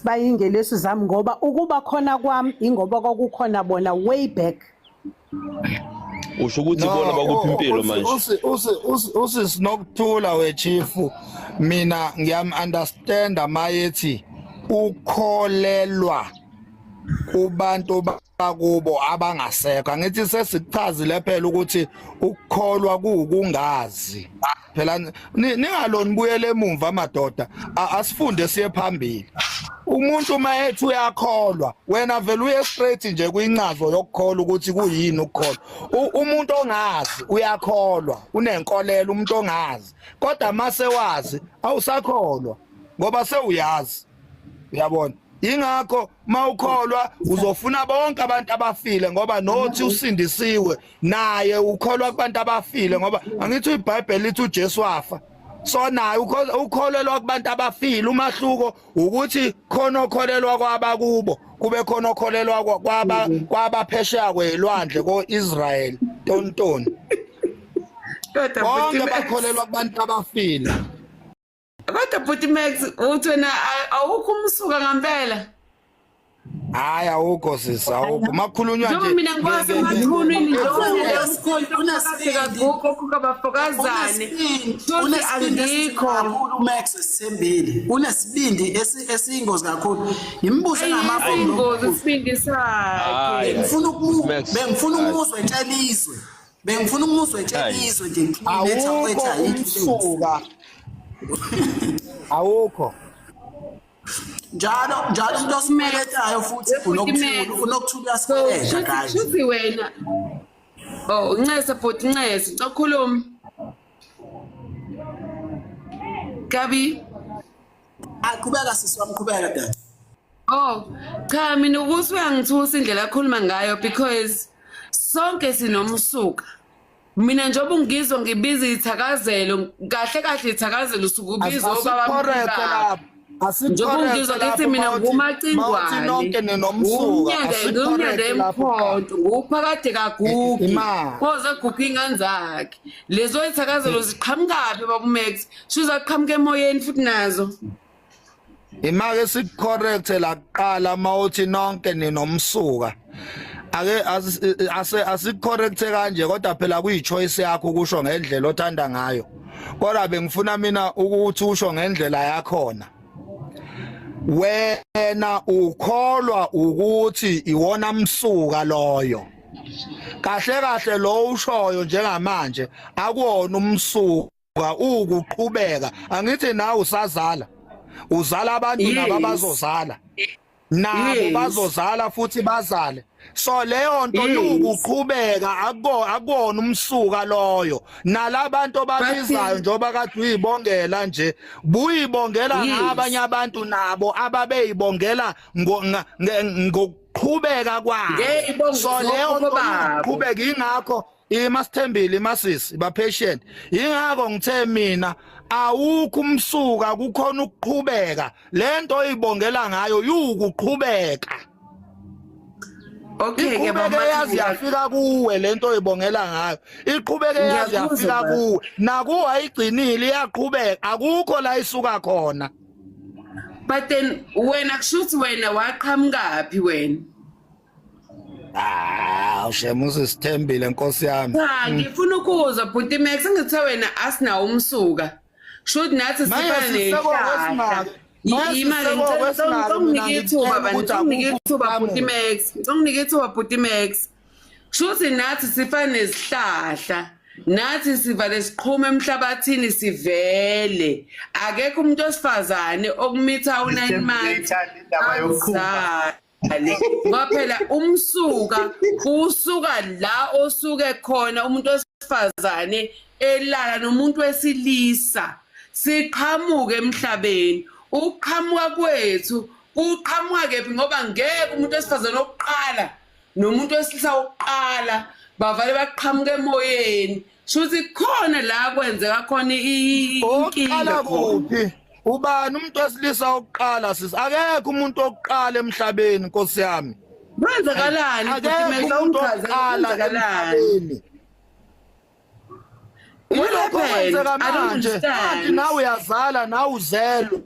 Bayingelesi zami ngoba ukuba khona kwami ingoba kwakukhona bona way back. Usho ukuthi bona bakuphi impilo manje? Usi sinokuthula we chief, mina ngiyam understand mayethi ukholelwa kubantu bakubo abangasekho. Angithi sesikuchazile phela ukuthi ukukholwa kuwukungazi phela. Ningaloni buyele emumva madoda, asifunde siye phambili. Umuntu uma ethi uyakholwa, wena vele uye straight nje kwincazo yokukholwa ukuthi kuyini ukukholwa. Umuntu ongazi uyakholwa, unenkolelo umuntu ongazi, kodwa mase wazi awusakholwa ngoba sewuyazi, uyabona? Ingakho mawukholwa uzofuna bonke abantu abafile, ngoba nothi usindisiwe naye ukholwa kubantu abafile, ngoba angithi iBhayibheli lithi uJesu wafa, so naye ukholelwa kubantu abafile. Umahluko ukuthi khona okholelwa kwabakubo, kube khona okholelwa kwaba kwabaphesheya kwelwandle ko-Israel tontoni. Kodwa bonke bhuti Max, bakholelwa kubantu abafile. Kodwa bhuti Max, uthi wena awukho umsuka ngampela. Hayi, awukho sisi, awukho makhulunywa Njengoba nje. mina ngikwazi emathunwini njengoba Unesibindi, kagugu okukabafokazane. Futhi unesibindi angikho. kakhulu Max Sithembile, unesibindi esiyingozi kakhulu. Ngimbuze ngamafoni. Ayingozi isibindi sakhe. Hayi. Ngifuna ukumu Max, bengifuna hayi. ukumuzwa etshela izwe, bengifuna ukumuzwa etshela Hayi. izwe nje ngiletha Awukho ethi ayikho into. umsuka, awukho. Njalo njalo umuntu osikweletayo futhi unokuthula, unokuthula So uyasikweleta shuthi guys. shuthi wena. Oh, ncese bhuti, ncese. Ngicela ukukhuluma. Gabi. Aqhubeka sisi wami, qhubeka dade. Oh, cha, mina ukuthi uyangithusa indlela akhuluma ngayo because sonke sinomsuka. Mina njengoba ungizwa ngibiza ithakazelo, kahle kahle ithakazelo usuke ubiza obaba. Asicorrect lapho. Njengoba ungizwa ngithi mina ngumacingwane, nonke ninomsuka. Ngumnyanda emkhonto, nguphakade kagugi. Ima. Koze guga ingane zakhe. Lezo ithakazelo ziqhamukaphi baba Max? Shuza qhamuka emoyeni futhi nazo. Imake sikucorrect la kuqala mawuthi nonke ninomsuka. Ake ase asicorrect kanje, kodwa phela kuyi choice yakho ukusho ngendlela othanda ngayo. Kodwa bengifuna mina ukuthi usho ngendlela yakhona. Wena ukholwa ukuthi iwona msuka loyo. Kahle kahle lo ushoyo njengamanje akuwona umsuka, ukuqhubeka. Angithi nawe usazala, uzala abantu nabo bazozala nabo bazozala futhi bazale, so leyo nto yukuqhubeka, akuwona umsuka loyo. Nalabantu ababizayo njengoba kade uyibongela nje, buyibongela ngabanye abantu nabo ababeyibongela ngokuqhubeka kwabo. Ngeyibongo So leyo zokhokho nto babo. yukuqhubeka. Ingakho imasithembile, imasisi ba patient, ingakho ngithe mina awukho umsuka, kukhona ukuqhubeka. Lento oyibongela ngayo yukuqhubeka. Okay ke iqhubeke baba yazi yafika kuwe lento oyibongela ngayo, iqhubeke yazi Ngiyakuzwa, yafika baba. kuwe, nakuwe ayigcinile, iyaqhubeka, akukho la isuka khona. But then wena kushuthi wena waqhamukaphi wena? Ah, ushema usisithembile nkosi yami. Cha, ngifuna ukuzwa bhuti Max, ngithe wena asinawo umsuka. Shuthi nathi Manje sifana siseko nehlahla. kwesimake. Manje Imali siseko kwesimake, ngicela mina unginike ithuba ngikutshela bani, ukuthi ngicela unginike akukho ithuba bhuti ukuqhamuka. Max, ngicela unginike ithuba bhuti Max. Shuthi nathi sifana nezihlahla. Nathi sivale siqhuma emhlabathini sivele. Akekho umuntu osifazane okumitha u9 months. Ngithanda indaba yokuqhuma. Azale. Ngoba phela umsuka usuka la osuke khona umuntu wesifazane elala nomuntu wesilisa, siqhamuke emhlabeni. Ukuqhamuka kwethu kuqhamuka kephi? Ngoba ngeke umuntu wesifazane wokuqala nomuntu wesilisa wokuqala bavale baqhamuka emoyeni. Shuthi khona la kwenzeka khona Oqala inkinga khona. kuphi? Ubani umuntu wesilisa wokuqala sisi? Akekho umuntu wokuqala emhlabeni nkosi yami. Kwenzakalani bhuti Akekho Max? umuntu Awungichazele wokuqala kwenzakalani? emhlabeni. What Yilokho happened? kwenzeka I don't manje. Kanti understand. nawe uyazala, nawe uzelwe.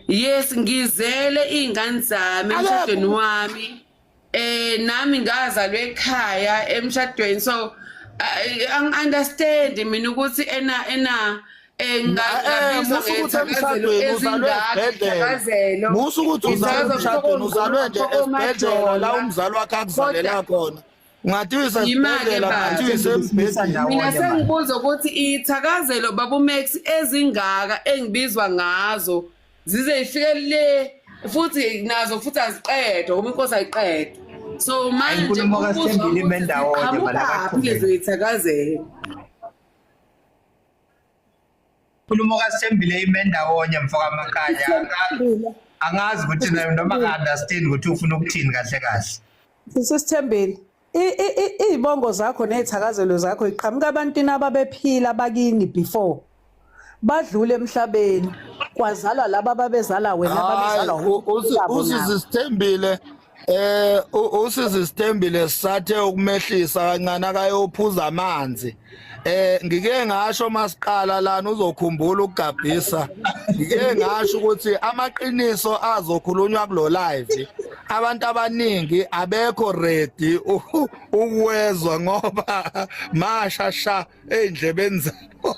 Yes, ngizele iy'ngane zami Akekho emshadweni wami. Nami ngazalwa ekhaya emshadweni, so angi-understand mina ukuthi ena ena ngabizwa Musa ukuthi ngey'thakazelo emshadweni uzalwe ezingaka, esibhedlela. iy'thakazelo. Musa ukuthi uzalwe Ngizalwa emshadweni, uzalwe nje esibhedlela la komajola. umzali wakhe akuzalela Kodwa khona. Ungathiwisa Yima-ke esibhedlela, baba. ungathiwisa embhedeni. Mina Ndawonye manje. sengibuza ukuthi iy'thakazelo baba uMax ezingaka engibizwa ngazo zize zifike le, futhi nazo futhi aziqedwa ngoba inkosi ayiqedwa. So manje Inkulumo umbuzo kaSithembile ime ukuthi ndawonye manje, ziqhamukaphi akaqhubeke. lezo y'thakazelo? Inkulumo kaSithembile ime ndawonye mfoka Makhanya. Angazi ukuthi noma ka-understand ukuthi ufuna ukuthini kahle kahle. Sisithembile. Iy'bongo zakho ney'thakazelo zakho iqhamuka ebantwini ababephila bakini before. Badlule emhlabeni. Kwazalwa laba ababezala wena, Hayi, ababezalwa ubaba nabo. usisi Sithembile, usisi Sithembile sisathe ukumehlisa kancane akayophuza amanzi. Ngike ngasho masiqala lana, uzokhumbula ukugabhisa, ngike ngasho ukuthi amaqiniso azokhulunywa kulo live, abantu abaningi abekho ready ukuwezwa ngoba mashasha ey'ndlebeni zabo.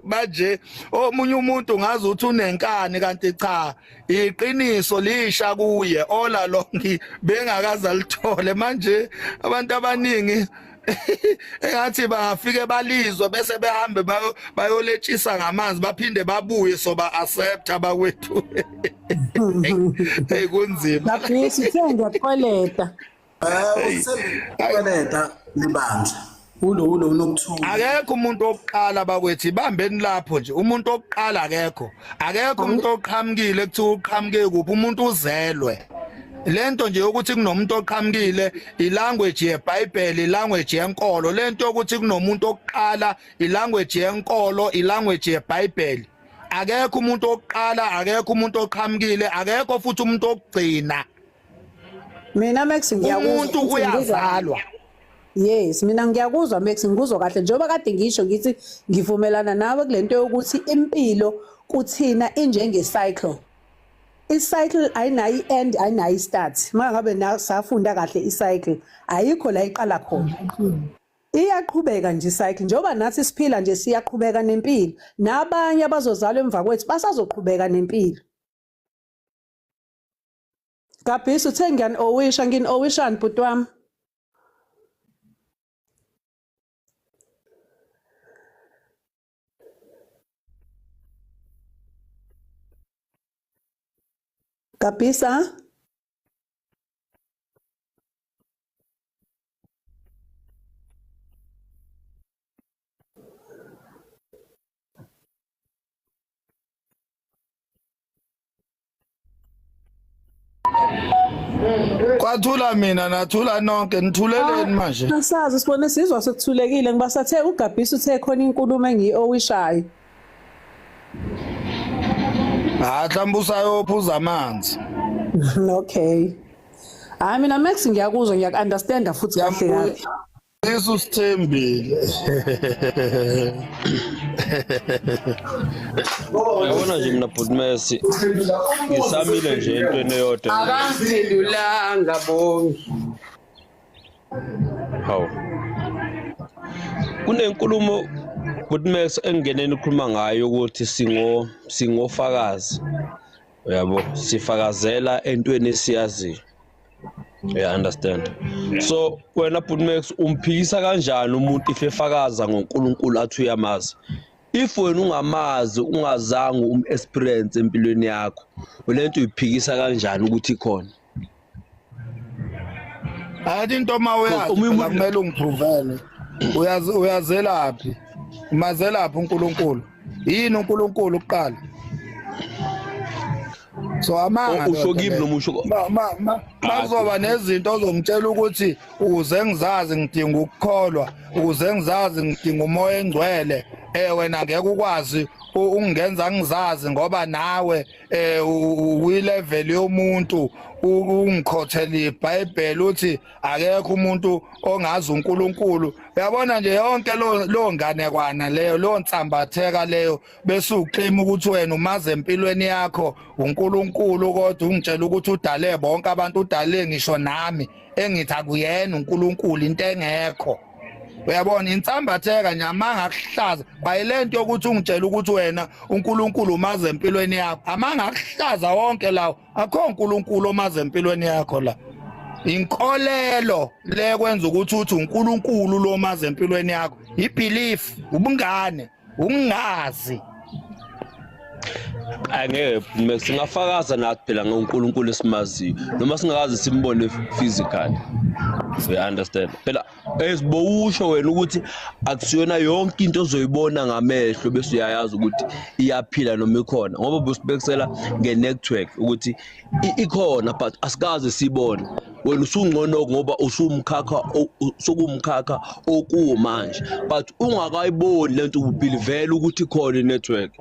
Manje omunye umuntu ngazi ukuthi unenkani, kanti cha, iqiniso lisha kuye all along, bengakaze alithole. Manje abantu abaningi engathi bangafike balizwe bese behambe bayoletshisa ngamanzi, baphinde babuye, soba accept abakwethu. Hey, kunzima. Gabhisi, uthe ngiyakweleta. Usithembile ukweleta libandla. Ulo unokuthula. Akekho umuntu wokuqala bakwethu, ibambeni lapho nje. Umuntu wokuqala akekho, akekho umuntu oqhamukile kuthiwa uqhamuke kuphi. Umuntu uzelwe. Lento nje yokuthi kunomuntu oqhamukile, ilanguage yeBhayibheli, ilanguage yenkolo. Lento yokuthi kunomuntu oqala, ilanguage yenkolo, ilanguage yeBhayibheli. Akekho umuntu oqala, akekho umuntu oqhamukile, akekho futhi umuntu okugcina. Mina Max ngiyakuzwa. Umuntu Futhi ngikuzwa. uyazalwa. Yes, mina ngiyakuzwa Max, ngikuzwa kahle. Njengoba kade ngisho ngithi ngivumelana nawe kulento yokuthi impilo kuthina injenge cycle. I-cycle ayinayo i-end, ayinayo i-start. Uma ngabe na safunda kahle, i-cycle ayikho la iqala khona. Iyaqhubeka nje i-cycle, njengoba nathi siphila nje siyaqhubeka nempilo. Nabanye abazozalwa emva kwethu basazoqhubeka nempilo. Gabhisi, uthe ngiyani-owisha, ngini-owishani bhuti wami? Gabhisa? Kwathula mina, nathula nonke, nithuleleni manje? Asazi, sibone sizwa sekuthulekile, ngiba sathe uGabhisa uthe khona inkulumo engiyi-owishayo. Hayi, mhlawumbe usayophuza amanzi. Okay. Hayi, mina Max ngiyakuzwa, ngiyaku-understanda futhi kahle kahle. Yesu, Sithembile. Yabona nje mina bhuti Messi, ngisamile nje entweni eyodwa. Akangiphendulanga bonke. Hawu, kunenkulumo bhuti Max engingeneni ukhuluma ngayo ukuthi singofakazi, uyabo, sifakazela entweni esiyaziyo, you understand? So wena bhuti Max umphikisa kanjani umuntu if efakaza ngoNkulunkulu athi uyamazi, if wena ungamazi, ungazange um-experience empilweni yakho? Lento uyiphikisa kanjani ukuthi ikhona? Athi into ma uyazi Omunye phela kumele ungiprovele. Uyazi, uyazelaphi? Umazelaphi uNkulunkulu? Yini uNkulunkulu kuqala? So amanga. Usho leyo kimi nto noma usho leyo. Ma makuzoba nezinto ozongitshela ukuthi ukuze ngizazi ngidinga ukukholwa, ukuze ngizazi ngidinga umoya engcwele. Wena ngeke ukwazi. Ungenza ngizazi ngoba nawe uyi level yomuntu, ungikhothela iBhayibheli, uthi akekho umuntu ongazi uNkulunkulu. Uyabona nje, yonke lo nganekwana leyo, lo nsambatheka leyo, bese uclaim ukuthi wena umaze empilweni yakho uNkulunkulu, kodwa ungitshela ukuthi udale bonke abantu, udale ngisho nami engithi akuyena uNkulunkulu, into engekho. Uyabona, insambatheka nje, amanga akuhlaza. Kwayilento yokuthi ungitshela ukuthi wena uNkulunkulu umaze empilweni yakho, amanga akuhlaza wonke lawo. Akho uNkulunkulu omaze empilweni yakho la. Inkolelo le kwenza ukuthi uthi uNkulunkulu lo maze empilweni yakho, ibelief, ubungane, ungazi. Angeke singafakaza nathi phela ngoNkulunkulu esimaziyo, noma singakaze simbone physically, we understand phela. Esibowusho wena ukuthi akusiyona yonke into ozoyibona ngamehlo bese uyayazi ukuthi iyaphila noma ikhona, ngoba busibekisela nge-network ukuthi ikhona, but asikaze sibone. Wena usungcono ngoba usumkhakha, sokumkhakha okuwo manje, but ungakayiboni lento ubelievela ukuthi ikhona i-network.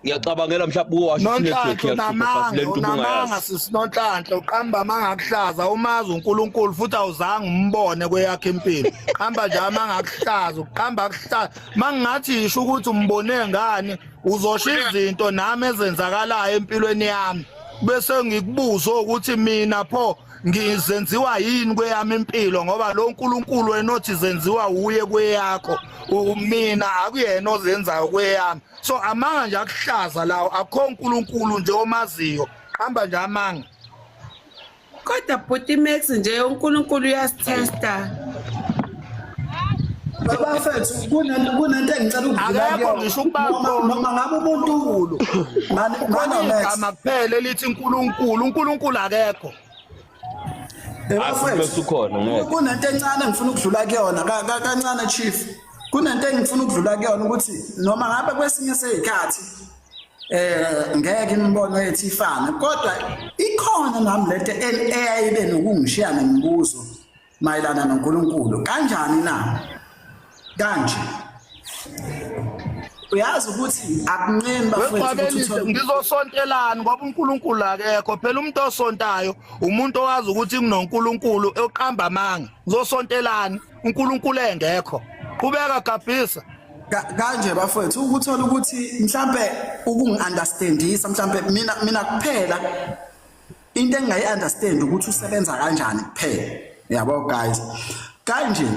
Ngiyacabangela mhlawumbe uwasho i-network Nonhlanhla, iyahlupha, but unamanga. lento Unamanga. ubungayazi. Sisinonhlanhla, uqamba amanga akuhlaza. Umazi uNkulunkulu futhi awuzange umbone kweyakhe impilo. Qamba nje amanga akuhlaza, uqamba akuhlaza. Mangingathi isho ukuthi umbone ngani, uzosho izinto nami ezenzakalayo empilweni yami, bese ngikubuza ukuthi mina pho ngizenziwa yini kweyami impilo, ngoba lo uNkulunkulu wena othi zenziwa uye kweyakho, mina akuyena ozenzayo kweyami. So amanga nje akuhlaza lawo. Akho uNkulunkulu nje omaziyo, qamba nje amanga. Kodwa bhuti Max nje, uNkulunkulu uyasitesta. Bafethu, kunento engicela ukudlula Akekho kuyona. ngisho ukuba Noma khona noma ngabe umuntu uNkulunkulu mani khona mana Max. igama kuphela elithi uNkulunkulu, uNkulunkulu akekho. Hayi, Max ukhona, ngeke. Kunento encane engifuna ukudlula kuyona kancane, chief. Kunento engifuna ukudlula kuyona ukuthi noma ngabe kwesinye sezikhathi ngeke imibono yethu ifane, kodwa ikhona nami lento eyayibe nokungishiya nemibuzo mayelana noNkulunkulu. Kanjani na? Kanje, uyazi ukuthi akunqeni, bafethu, ukuthi Wexwabelise uthole ngizosontelani ngoba uNkulunkulu akekho phela. Umuntu osontayo umuntu owazi ukuthi kunoNkulunkulu, eqamba amanga. Ngizosontelani uNkulunkulu engekho? Qhubeka, gabhisa. Kanje bafowethu, ukuthola ukuthi mhlambe ukungi-understandisa, mhlambe mina kuphela into engingayi-understand ukuthi usebenza kanjani kuphela, yabo guys. Kanje,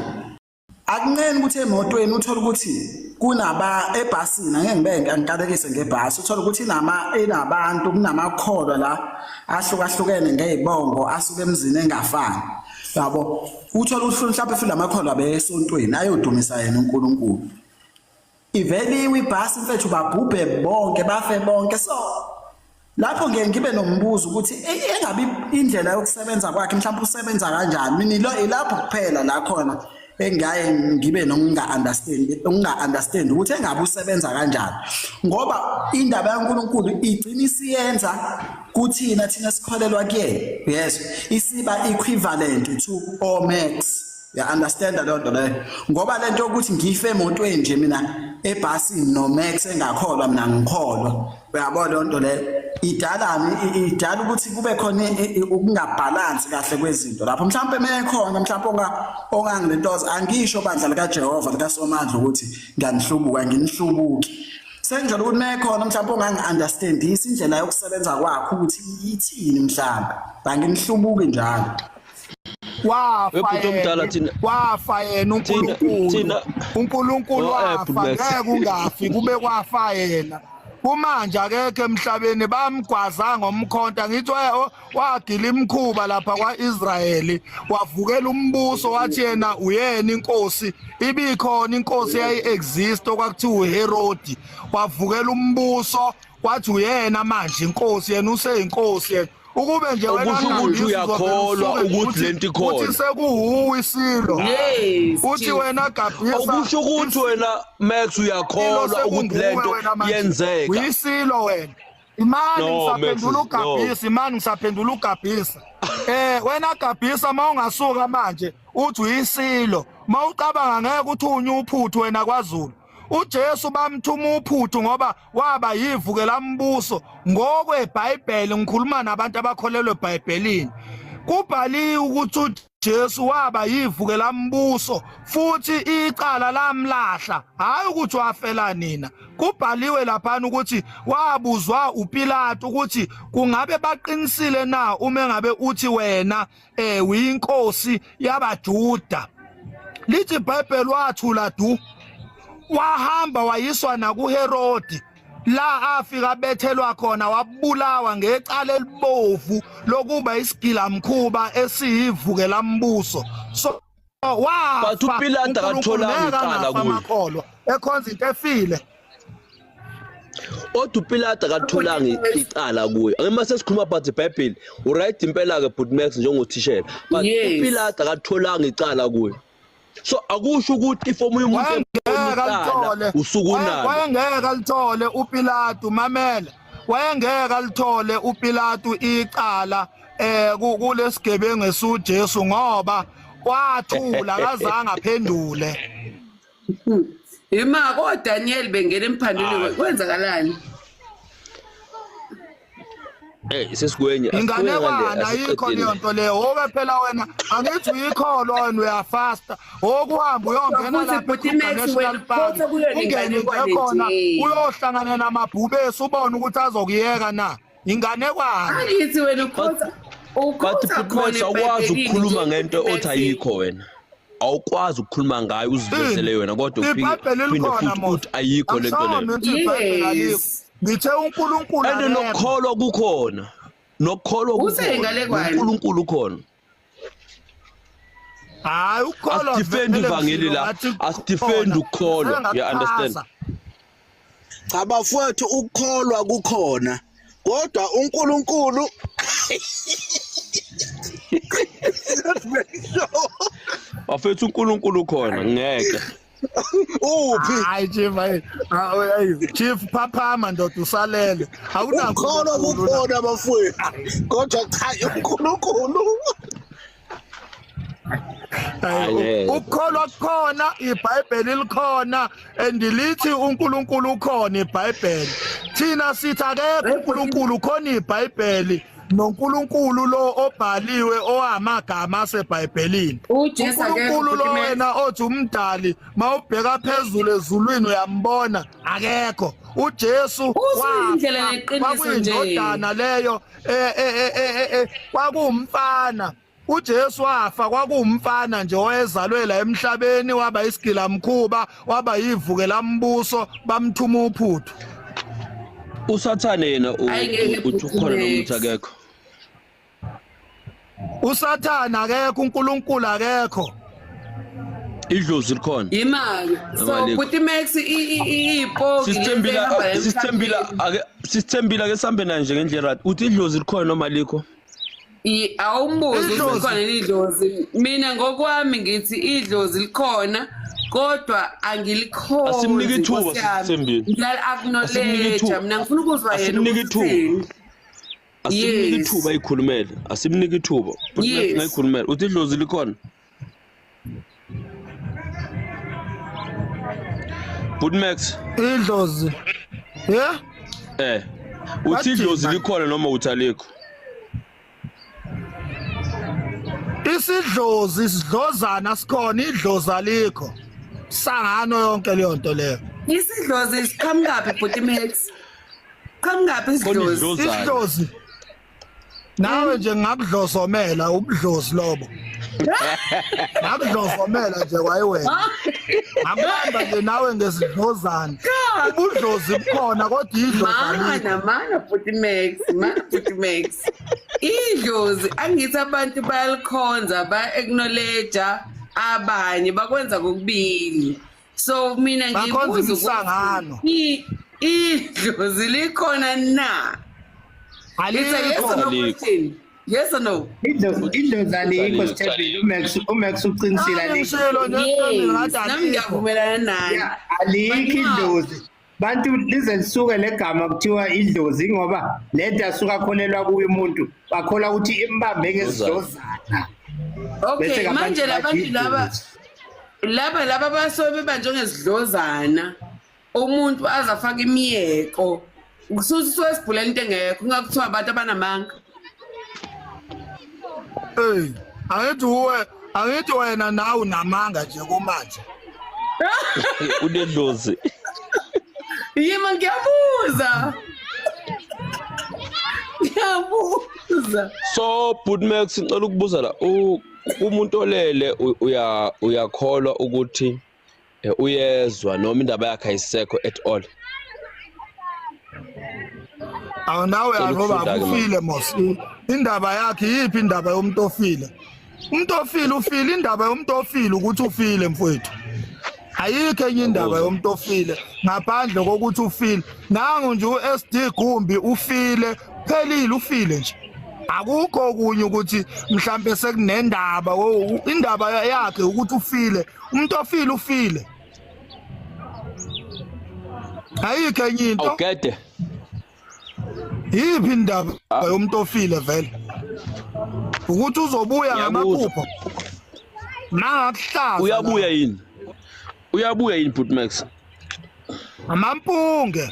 akunqeni ukuthi emotweni uthola ukuthi kunaba ebhasini, angeke ngibe ngikalekise ngebhasi, uthola ukuthi inama inabantu, kunamakholwa la ahlukahlukene ngezibongo, asuke emzini engafani, yabo. Uthola ukuthi mhlawumbe futhi lamakholwa besontweni ayodumisa yena uNkulunkulu, iveliwe ibhasi mfethu, babhubhe bonke, bafe bonke. So lapho ngeke ngibe nombuzo ukuthi engabe indlela yokusebenza kwakhe mhlawumbe usebenza kanjani. Mina ilapho kuphela la khona engaye ngibe nokunga understand ukuthi engabe usebenza kanjani, ngoba indaba kaNkuluNkulu igcina isiyenza kuthina, thina sikholelwa kuyena, yes, isiba equivalent to omax. Ya understand leyo nto leyo? Ngoba lento yokuthi ngife emotweni nje mina ebhasini no Max engakholwa, mina ngikholwa, uyabona leyo nto leyo idalani? Idala ukuthi kube khona ukungabalance kahle kwezinto lapho. Mhlawumbe mekhona mhlawumbe ongangilentoza, angisho bandla likaJehova likaSomandla ukuthi ngiyanihlubuka, nginihlubuki. Senjalo ukuthi mekhona mhlawumbe ongangi-understandisa indlela yokusebenza kwakho ukuthi ithini, mhlawumbe anginihlubuki njalo. Wafa Webhuti omdala, yena. Wafa yena uNkulunkulu. uNkulunkulu Oh, wafa. Max. Ngeke ungafi kube kwafa yena. Kumanje akekho emhlabeni, bamgwaza ngomkhonto. Ngithi wagila imkhuba lapha kwaIsrayeli, wavukela umbuso, wathi yena uyena inkosi. Ibikhona inkosi yayi-exist okwakuthiwa uHerodi, wavukela umbuso, wathi uyena manje inkosi, yena useyinkosi yena. Ukube nje wena Okusho ukuthi Nandisa uyakholwa uzovela usuke ukuthi lento ikhona. uthi sekuwuwe isilo. Yes. Uthi Chief. wena gabhisa. Okusho ukuthi wena Max uyakholwa ukuthi lento yenzeka. Uyisilo wena. Imani No, ngisaphendula Max, no. ugabhisa, imani ngisaphendula ugabhisa. Wena gabhisa, mawungasuka manje uthi uyisilo, mawucabanga ngeke uthi unye uphuthu wena kwaZulu. uJesu bamthuma uphuthu ngoba waba yivukela mbuso ngokweBhayibheli. Ngikhuluma nabantu abakholelwa eBhayibhelini. Kubhaliwe ukuthi uJesu waba yivukela mbuso futhi icala lamlahla, hayi ukuthi wafela nina. Kubhaliwe laphana ukuthi wabuzwa uPilato ukuthi kungabe baqinisile na uma engabe uthi wena uyinkosi yabaJuda. Lithi iBhayibheli wathula du, wahamba wayiswa nakuHerodi, la afika bethelwa khona, wabulawa ngecala elibovu lokuba isigilamkhuba esiyivukela mbuso. So wafa. But uPilate uNkulunkulu akatholanga ngeke icala angafa kuye. amakholwa ekhonza into efile. Kodwa uPilate akatholanga icala kuye. Ake mase sikhuluma about iBhayibheli, uright impela ke but Max njengothishela, but uPilate akatholanga icala kuye, so akusho ukuthi if omunye umuntu Wayengeke ebona icala alithole. usuke unalo. Wayengeke alithole uPilatu, mamela, wayengeke alithole uPilatu icala kulesigebengu esuJesu ngoba wathula, akazange aphendule. Ima ko Daniel bengena emphandweni. Hayi. Kwenzakalani? Sesikwenye. Inganekwane, ayikho leyo nto leyo. Woke phela wena, angithi uyikholwa wena, uyafasta, wokuhamba uyongena Futhi lapha bhuti eKruger Max, National wena Park, photha kuyona ungene nje inganekwane khona nje. uyohlangana namabhubesi, ubone ukuthi azokuyeka na. Inganekwane. Angithi wena ukhotha But ukhotha but Max, khona awukwazi eBhayibhelini ukukhuluma nje, ngento Bhuti othi Max. ayikho wena. Awukwazi ukukhuluma ngayo uzivezele yona, kodwa uphike IBhayibheli uphinde likhona futhi mos. uthi ayikho lento Angisho leyo. mina ukuthi iBhayibheli alikho. Ngithe uNkulunkulu And akekho. nokukholwa kukhona, nokukholwa Uthe kukhona, inganekwane. noNkulunkulu ukhona. Hayi, ukukholwa Asidefend vele ivangeli ngishilo la, ngathi asidefend kukhona. ukukholwa, you understand? Sengakuchaza. Cha bafowethu, ukukholwa kukhona kodwa uNkulunkulu. Let's make sure. Bafethu, uNkulunkulu ukhona, ngeke. Uphi? Hayi chief, hayi. Hayi chief, phaphama ndoda, usalele. Ukukholwa Awunankulunkulu la. kukhona bafowethu, kodwa cha, uNkulunkulu. Hayi, Angeke. ukukholwa kukhona, iBhayibheli likhona, and lithi uNkulunkulu ukhona iBhayibheli. Thina sithi akekho uNkulunkulu, khona iBhayibheli noNkulunkulu lo obhaliwe owamagama aseBhayibhelini. UJesu akekho, uNkulunkulu lo Bhuti Max. wena othi umdali, mawubheka phezulu ezulwini uyambona, akekho. uJesu Usuyindlela wafa, neqiniso nje. kwakuyindodana leyo, kwakuwumfana. uJesu wafa kwakuwumfana nje owezalwe la emhlabeni, waba isigila mkhuba, waba yivukela mbuso, bamthuma uphuthu. Usathane yena Hayi, ngeke, uthi Bhuti ukhona noma Max. uthi akekho? uSathana akekho, uNkulunkulu akekho. Idlozi likhona? Imali. So Alikho. Bhuti Max, ipoki Sisithembile, sisithembile, ake sisithembile, ake sambe nayo nje ngendlela. Uthi idlozi likhona noma likho? Awumbuzi ukuthi Idlozi. likhona yini idlozi. Mina ngokwami ngithi idlozi likhona kodwa angilikhonzi. Asimnike ithuba, Nkosi yami. Sisithembile. Asimnike Ngiyali-acknowledge ithuba. mina, ngifuna ukuzwa yena Asimnike ukuthi ithuba. uthini. Asimnike Yes. ithuba ayikhulumele, asimnike ithuba. Bhuti Max, ngayikhulumela. Uthi idlozi likhona, Bhuti Max? Idlozi, yeah. Uthi Wathini idlozi manje? likhona noma uthi alikho? Isidlozi, isidlozana sikhona, idlozi alikho. Sangano yonke leyo nto leyo. Isidlozi siqhamukaphi, Bhuti Max? Qhamukaphi Khona isidlozi? idlozana. Isidlozi nawe nje ngakudlozomela, ubudlozi lobo, ngakudlozomela nje kwayiwena, ngakubamba nje nawe ngesidlozana. Ubudlozi bukhona kodwa idlozi alikho. Mana, mana, Bhuti Max, mana, Bhuti Max. Idlozi, angithi abantu bayalikhonza, baya-acknowledge, abanye bakwenza kokubili. So mina Bakhonza ngibuza imisangano. ukuthi idlozi likhona na? It's a yes or no Alikho. question. Yes or no? Idlozi alikho. Alikho. Sithembile, uMax uqinisile, alikho. Ngishilo nje. Yes. Ngathi Nami alikho. ngiyavumelana nani. Yeah, alikho But idlozi. Bantu lize lisuke legama kuthiwa idlozi ngoba lento asuka akholelwa kuyo umuntu, bakholwa ukuthi imbambe ngesidlozana. Okay, Bese-ke abantu manje bathi labantu laba idlozi. laba basuke bebanjwe ngesidlozana. Umuntu aze afake imiyeko. Kusuthi suke sibhulela into engekho, kungakuthiwa abantu abanamanga. Hey, angithi uwe, angithi wena nawe unamanga nje kumanje. Unedlozi. Yima ngiyabuza. Ngiyabuza. So Bhut Max ngicela ukubuza la umuntu olele uya uyakholwa ukuthi uyezwa noma indaba yakhe ayisekho at all. Awu nawe Cela ngoba ukufunda-ke manje. ufile mos. Indaba yakhe yiphi indaba yomuntu ofile? Umuntu ofile ufile indaba yomuntu ofile ukuthi ufile mfowethu. Ayikho enye indaba Ngiyakuzwa. yomuntu ofile ngaphandle kokuthi ufile. Nangu nje uSD Gumbi ufile, phelile ufile nje. Akukho okunye ukuthi mhlambe sekunendaba indaba yakhe ukuthi ufile. Umuntu ofile ufile. Ayikho enye into. Awugede. Yiphi indaba yomuntu ofile vele? Ukuthi uzobuya Ngiyakuzwa. ngamaphupho. Nangakuhlaza. Uyabuya yini? Uyabuya yini Bhut Max? Amampunge.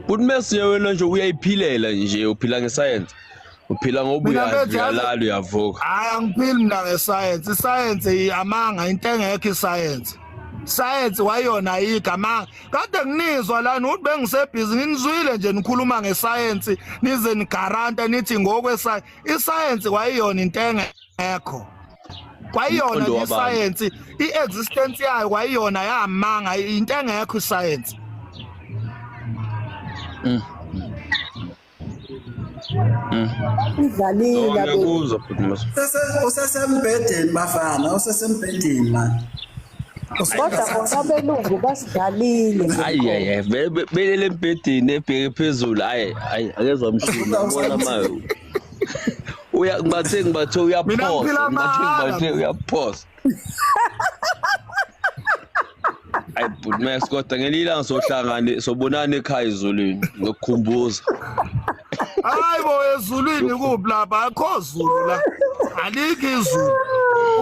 Bhut Max wena nje uyayiphilela nje uphila ngescience. Uphila ngoba Mina uyazi mfethu, yazi- uyalala uyavuka. Hayi angiphili mina ngescience. Iscience amanga into engekho iscience. Science wayona ayikho amanga. Kade nginizwa lana ukuthi bengisebhizi nginizwile nje nikhuluma ngescience nize nigaranta nithi ngokwe science. Iscience kwayiyona into engekho. Kwayiyona Umqondo nje wabantu. iscience i-existence yayo kwayiyona yamanga into engekho iscience. Idlalile abe Ngiyakuzwa Bhut Max. Usesembhedeni bafana, usesembhedeni man. Kodwa bona abelungu basidlalile Hayi hayi hayi belele embhedeni ebheke phezulu hayi hayi akezwa mshini ubona manje. Uya ngibathe ngibathe Mina uyaphosa ngiphila ngibathe mahhala ngibathe uyaphosa. Hayi Bhut Max kodwa ngelinye ilanga sohlangane sobonana ekhaya ezulwini ngokukhumbuza. Hayi bo ezulwini kuphi lapha akho zulu la. Alikho izulu.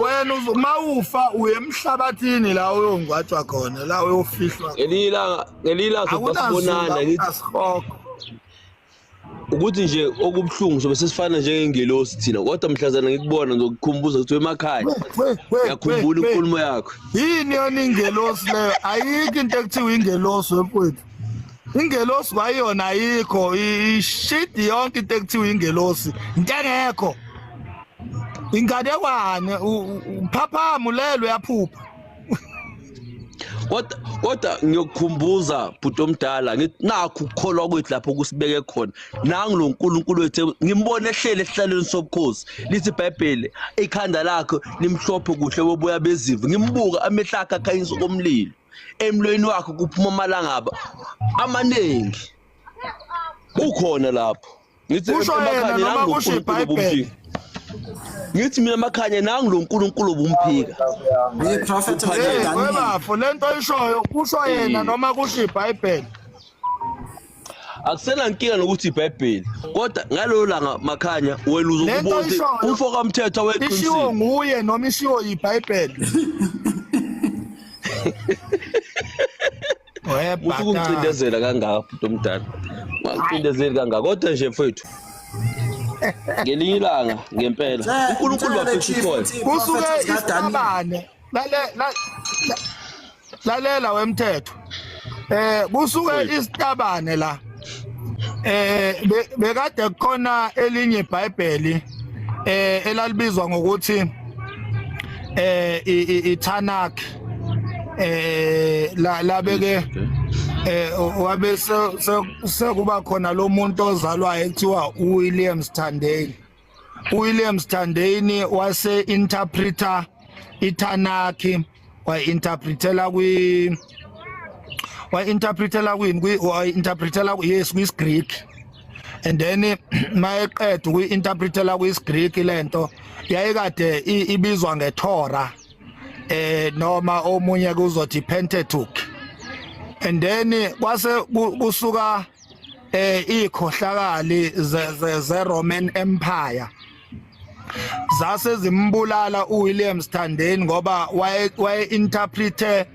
Wena mawufa uye emhlabathini la uyongcwatshwa khona la uyofihlwa. Ngelinye ilanga ngelinye ilanga Akunazulu sobonana ngithi akunasihogo. ukuthi nje okubuhlungu sobe sesifana njengengelosi thina kodwa mhlazana ngikubona ngizokukhumbuza ukuthi emakhaya ngiyakhumbula inkulumo yakho. Yini yona ingelosi leyo? Ayikho into ekuthiwa ingelosi wemfowethu. Ingelosi kwayona ayikho, ishidi yonke into ekuthiwa ingelosi. Into engekho. Inganekwane uphaphama ulele uyaphupha. Kodwa kodwa ngiyokukhumbuza bhuti omdala ngithi nakhu ukukholwa kwethu lapho kusibeke khona nangu lo nkulunkulu wethu ngimbone ehlele esihlalweni sobukhosi lithi iBhayibheli ikhanda lakhe limhlophe kuhle bobuya bezimvu ngimbuka amehlo akhe akhanyisa komlilo emlweni wakhe kuphuma amalangaba amaningi ukhona lapho ngithi Kusho yena emakhanya noma nangu kusho uNkulunkulu iBhayibheli. obumphika ngithi mina emakhanya nangu lo nkulunkulu obumphika The prophet of Hey, Daniel. webafo lento oyishoyo kusho yena noma kusho iBhayibheli. Akusena nkinga nokuthi iBhayibheli kodwa ngalelo langa makhanya wena Lento uzokubona ukuthi oyishoyo umfo kamthetho ishiwo weqinisile nguye noma ishiwo iBhayibheli. Musu Webhata. ukungicindezela kangaka bhuti omdala ungangicindezeli kangaka kodwa nje mfowethu ngelinye ilanga ngempela uNkulunkulu Mtshele bafethu chief ukhona ukuthi Kusuke i-prophet zikaDaniel. isitabane lale lalela wemthetho. Kusuke Mfowethu. isitabane la. Bekade kukhona elinye iBhayibheli elalibizwa ngokuthi iTanakh la labeke wabe sekuba khona lo muntu ozalwayo ekuthiwa uWilliam Tyndale. William Tyndale wase interpreter iTanakh wa interpretela kwi wa interpretela kwini kwi wa interpretela yes kwi Greek and then mayeqeda ukuyi interpretela kwi Greek lento yayikade ibizwa ngeTorah noma omunye kuzothi Pentateuch and then kwase kusuka ikhohlakali ze Roman Empire zase zimbulala uWilliam Tyndale ngoba waye interprete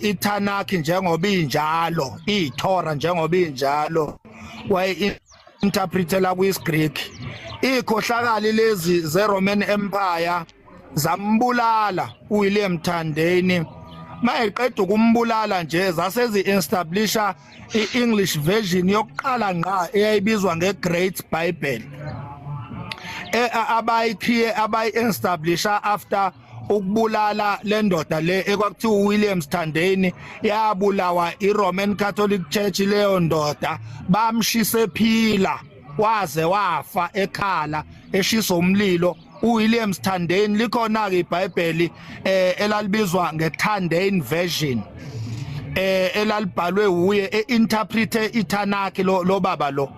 iTanakh njengoba injalo, iTorah njengoba injalo, waye interpretela kwisiGreek. Ikhohlakali lezi zeRoman Empire zambulala uWilliam Tyndale. Mayeqeda ukumbulala nje, zasezi establisha iEnglish version yokuqala ngqa eyayibizwa ngeGreat Bible, abayikhiye, abayi-establisha after ukubulala le ndoda le ekwakuthiwa uWilliam Tyndale. Yabulawa iRoman Catholic Church leyo ndoda, bamshise phila waze wafa ekhala eshisa umlilo uWilliam Tyndale. Likhona ke iBhayibheli elalibizwa ngeTyndale version, elalibhalwe uye einterprete iTanakh. Lo baba lo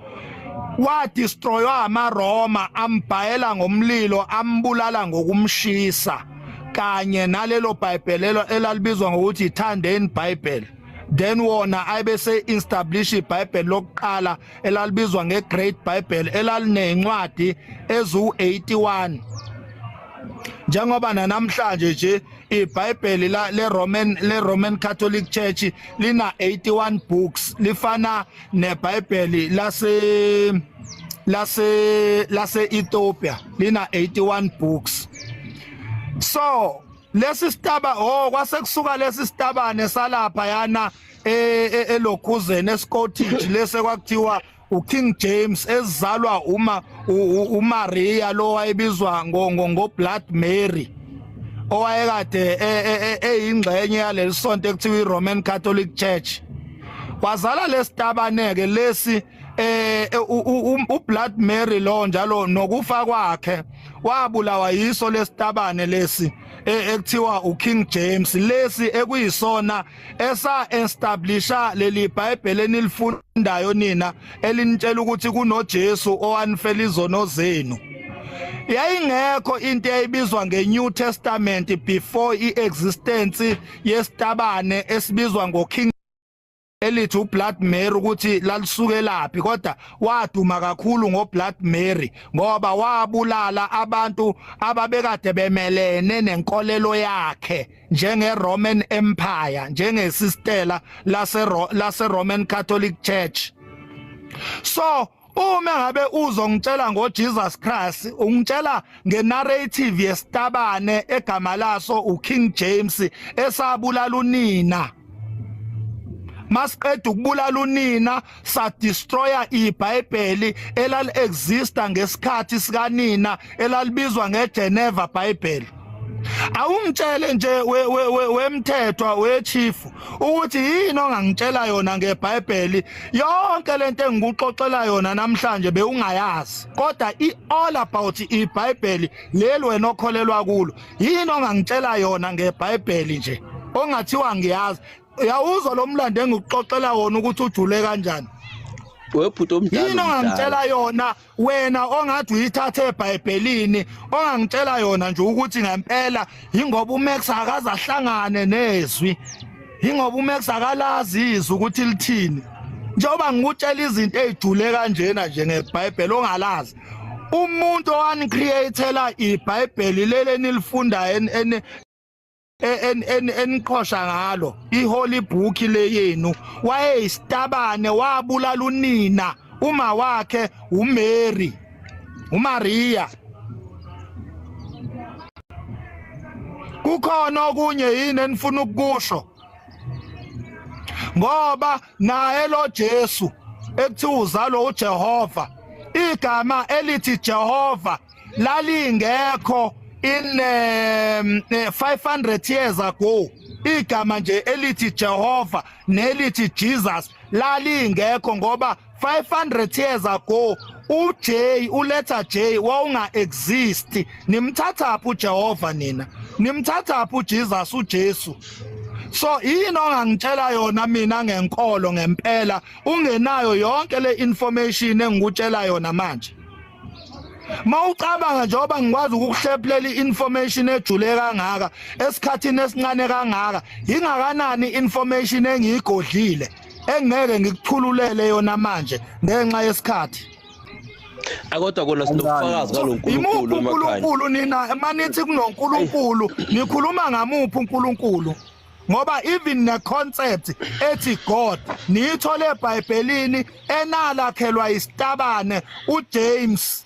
wadestroywa amaRoma, ambhayela ngomlilo, ambulala ngokumshisa kanye nalelo Bible elalibizwa ngokuthi iTyndale Bible. Then wona ayebese establish iBhayibheli lokuqala elalibizwa ngeGreat Bible, elalinencwadi ezu81, njengoba namhlanje nje iBhayibheli la le Roman Catholic Church lina 81 books, lifana neBhayibheli lase Ethiopia, lina 81 books. So lesi sitaba, oh, kwase kusuka lesi sitabane salapha yana elokhuzeni eScottish, lese kwakuthiwa uKing James, ezalwa uma uMaria lo wayebizwa ngo Blood Mary, owayekade eyingxenye yaleli sonto ekuthiwa iRoman Catholic Church. Wazala lesitabaneke lesi, uBlood Mary lo njalo, nokufa kwakhe wabulawa yiso lesitabane lesi ekuthiwa uKing James, lesi ekuyisona esa establisha leli bible enilifundayo nina, elinitshela ukuthi kunoJesu owanifela izono zenu. Yayingekho into eyayibizwa ngeNew Testament before iexistence yesitabane esibizwa ngoKing elithi uBlood Mary, ukuthi lalisukelaphi, kodwa waduma kakhulu ngoBlood Mary ngoba wabulala abantu ababekade bemelene nenkolelo yakhe njenge Roman Empire, njengesistela lase Roman Catholic Church. So uma ngabe uzongitshela ngoJesus Christ, ungitshela ngenarrative yesitabane egama laso uKing James esabulala unina. Masiqeda ukubulala unina, sa destroya iBhayibheli elal exista ngesikhathi sikanina, elalibizwa ngeGeneva Bible. Awungitshele nje, wemthethwa, wechief, ukuthi yini ongangitshela yona ngeBhayibheli? Yonke lento engikuxoxela yona namhlanje bewungayazi, kodwa i all about iBhayibheli leli wena okholelwa kulo, yini ongangitshela yona ngeBhayibheli nje ongathiwa ngiyazi? Uyawuzwa lo mlando engikuxoxela wona ukuthi ujule kanjani? Webhuti omdala. Yini ongangitshela yona wena ongathi uyithathe eBhayibhelini, ongangitshela yona nje ukuthi ngempela ingoba uMax akaze ahlangane nezwi, ingoba uMax akalazi izwi ukuthi lithini, njengoba ngikutshela izinto ezijule kanjena nje ngeBhayibheli ongalazi? Umuntu owani-createla iBhayibheli lele nilifundayo, en eniqhosha ngalo, iholy book le yenu, wayeyisitabane, wabulala unina, uma wakhe uMary, uMaria. Kukhona okunye yini enifuna ukukusho? Ngoba naye lo Jesu ekuthiwa uzalwa uJehova, igama elithi Jehova lalingekho in 500 years ago. Igama nje elithi Jehova nelithi Jesus lalingekho, ngoba 500 years ago uJ, uletter J wawunga exist. Nimthatha phi uJehova nina? Nimthatha phi uJesus, uJesu? So yini ongangitshela yona mina ngenkolo ngempela ungenayo yonke le information engikutshela yona manje? Mawucabanga, njengoba ngikwazi ukukuhlephulela i-information ejule kangaka esikhathini esincane kangaka, ingakanani information engiyigodlile engeke ngikuthululele yona manje ngenxa yesikhathi? Akodwa kona sinobufakazi Imuphi kaloNkulunkulu emakhaya. uNkulunkulu nina? Manithi kunoNkulunkulu, nikhuluma ngamuphi uNkulunkulu? Ngoba even ne concept ethi God niyithole eBhayibhelini enalakhelwa isitabane uJames.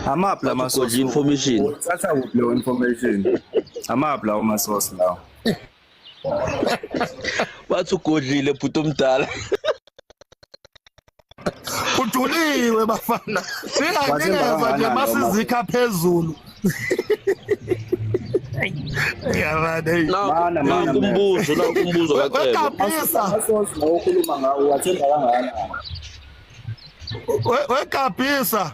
Amaphi la masource? Information. Uthatha kuphi leyo information? Amaphi lawo masource lawo? Bathi ugodlile bhuti omdala. Ujuliwe bafana. Singangeza nje masizikha phezulu. Yabane. Mana mana. Umbuzo la, umbuzo kacebo. Wekapisa. Amasource lawo okhuluma ngawo uwathemba kangakanani? Wekapisa.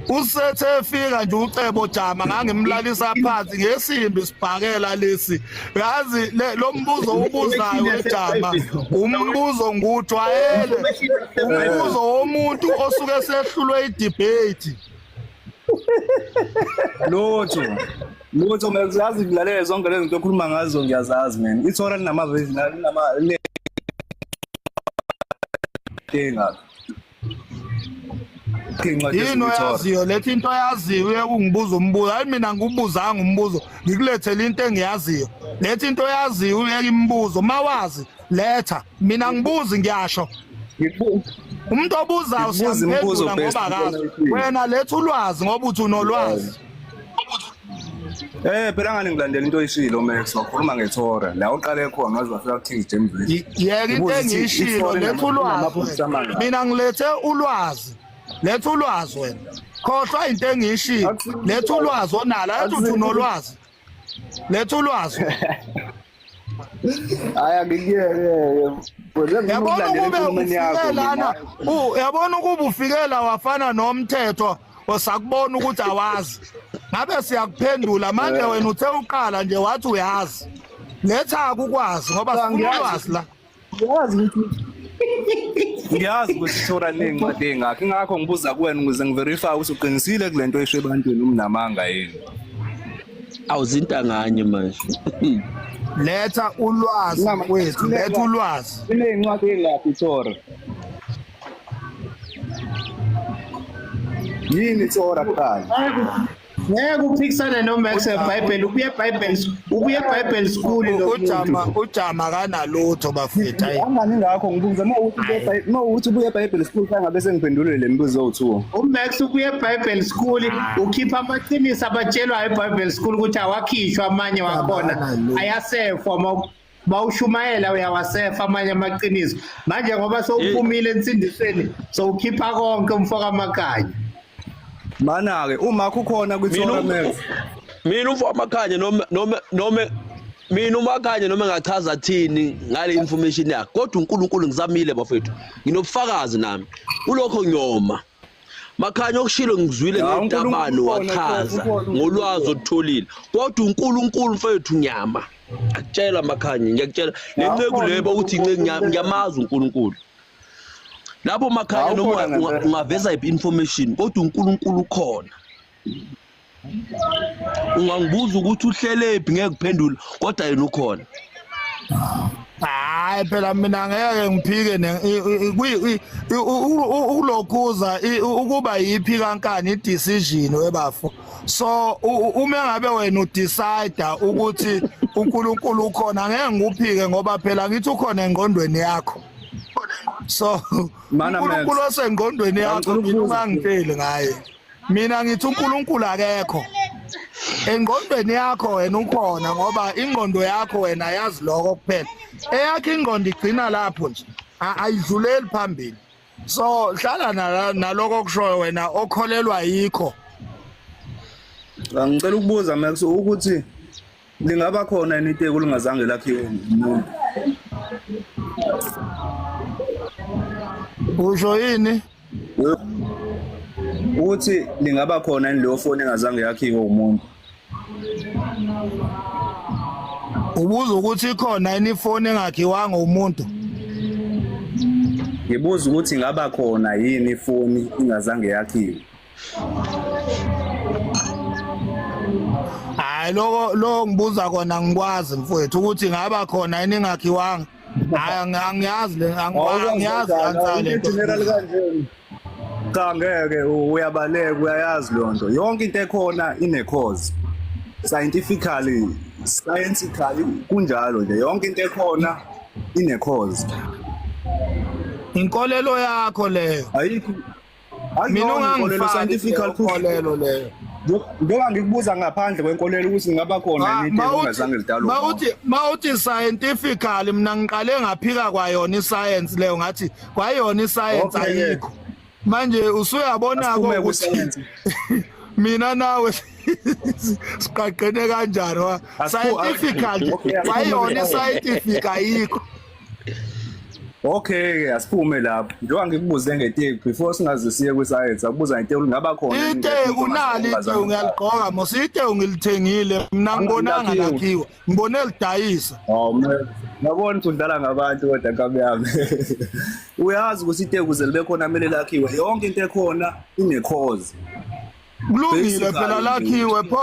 Usethe efika nje uCebo Jama, ngangimlalisa phansi ngesimbi sibhakela lesi. Yazi lo mbuzo ubuzayo weJama, umbuzo ngujwayele, umbuzo womuntu osuke sehlulwe idebate. Lutho. Lutho ngiyazazi, ngilalele zonke lezi zinto okhuluma ngazo, ngiyazazi man. Ithora linama linama inga. Yini oyaziyo? Lethi into oyaziyo, uye kungibuza umbuzo. Hayi, mina ngikubuzanga umbuzo, ngikulethele into engiyaziyo. Lethi into oyaziyo, uyeke imibuzo. Mawazi letha, mina ngibuzi ngiyasho. Umuntu obuzayo siyamphendula ngoba akazi. Wena letha ulwazi ngoba uthi unolwazi. Phela ngani ngilandela into oyishilo Max, wakhuluma ngeThora la uqale khona waze wafika ku King James. Yeke into engiyishilo, letha ulwazi. Mina ngilethe ulwazi. Letha ulwazi wena. Khohlwa into engiyishilo. Letha ulwazi onalo, athi uthi unolwazi. Letha ulwazi. Hayi, angikuyeke. Yabona ukube ufike lana, uyabona ukuba ufikela wafana nomthetho osakubona ukuthi awazi. Ngabe siyakuphendula manje, wena uthe uqala nje wathi uyazi. Letha ukwazi ngoba sifuna ulwazi la. Ngiyazi ukuthi iThora linencwadi engakho, ingakho ngibuza kuwena ukuze ngiverify ukuthi uqinisile kule nto oyisho ebantwini, umnamanga yini. Awuzintanganye manje. Letha ulwazi kwethu, letha ulwazi. Linencwadi engakho iThora? Yini iThora kuqala? Ngeke uphikisane noMax eBhayibheli, ubuye eBhayibheli, ubuye eBhayibheli school lo muntu. Ujama, ujama kanalutho bafethu, hayi. Angani ngakho ngibuza uma ukuthi ubuye eBhayibheli school, ngabe sengiphendulile le mibuzo ewu-2. UMax ubuye eBhayibheli school, ukhipha amaqiniso abatshelwayo eBhayibheli school ukuthi awakhishwa amanye wakhona, ayasefwa bawushumayela, uyawasefa amanye amaqiniso. Manje ngoba sowuphumile ensindisweni, sowukhipha konke umfoka amakhanya. Mana-ke uma kukhona kwi-Torah Max. Mina umfo amakhanya noma mina umakhanya noma engachaza thini ngale information yakhe, kodwa uNkulunkulu ngizamile bafethu, nginobufakazi nami kulokho. Ngiyoma makhanya, okushilo ngizwile ngetabane, wachaza ngolwazi olutholile, kodwa uNkulunkulu mfethu nyama akutshela makhanya, ngiyakutshela le nceku lebo ukuthi inceku ngiyamazi uNkulunkulu lapho makhanya, noma ungaveza iphi information, kodwa uNkulunkulu ukhona. Ungangibuza ukuthi uhlelephi, ngeke kuphendule, kodwa yena ukhona. Hayi phela mina ngeke ngiphike ulokhuza ukuba yiphi kankani i-decision webafo. So uma ngabe wena udecide ukuthi uNkulunkulu ukhona, ngeke ngikuphike ngoba phela ngithi ukhona engqondweni yakho. So uNkulunkulu osengqondweni yakho mina ungangitsheli ngaye. Mina ngithi uNkulunkulu akekho. Engqondweni yakho wena ukhona ngoba ingqondo yakho wena yazi lokho kuphela. Eyakho ingqondo igcina lapho nje, ayidluleli phambili. So hlala naloko okushoyo wena okholelwa yikho. Ngicela ukubuza Max ukuthi lingaba khona yini iteko lingazange lakhiwe umuntu? Usho yini? Ukuthi lingaba khona yini leyo foni engazange yakhiwe umuntu? Ubuza ukuthi ikhona yini ifoni engakhiwanga umuntu? Ngibuza ukuthi ingaba khona yini ifoni ingazange yakhiwe? Hayi, lokho lo ngibuza kona ngikwazi mfowethu ukuthi ngaba khona yini ingakhiwanga. Hayi, angiyazi le, angiyazi answer le. General kanje. Cha ngeke uyabaleka uyayazi leyo nto. Yonke into ekhona ine cause. Scientifically, scientifically kunjalo nje. Yonke into ekhona ine cause. Inkolelo yakho leyo. Ayikho Mina akuyona inkolelo ungangifaki scientifical proof. inkolelo leyo. Njengoba ngikubuza ngaphandle kwenkolelo ukuthi ngaba khona Ah, yini into mawuthi engazange lidalwe. mawuthi scientifically mina ngiqale ngaphika kwayona iscience leyo ngathi kwayona iscience Okay. ayikho. Manje usuyabona Asiphume ukuthi kwi-science. mina nawe siqaqene kanjani wa scientifically Okay, asiphume kwayona kwi-science. scientific ayikho. Okay, asiphume lapho. Njengoba ngikubuze ngeteki before singaze siye kwi-science, akubuza ngeteki ngaba khona yini into Iteku nali engazange iteku ngiyaligqoka mos iteku ngilithengile mina ngibonanga Angilakhiwe. lakhiwa ngibone lidayisa. Oh man, ngiyabona ukuthi udlala ngabantu kodwa nkabi yami. Uyazi ukuthi iteki ukuze libe khona kumele lakhiwe. Yonke into ekhona ine cause. Kulungile Basically phela nje. lakhiwe pho.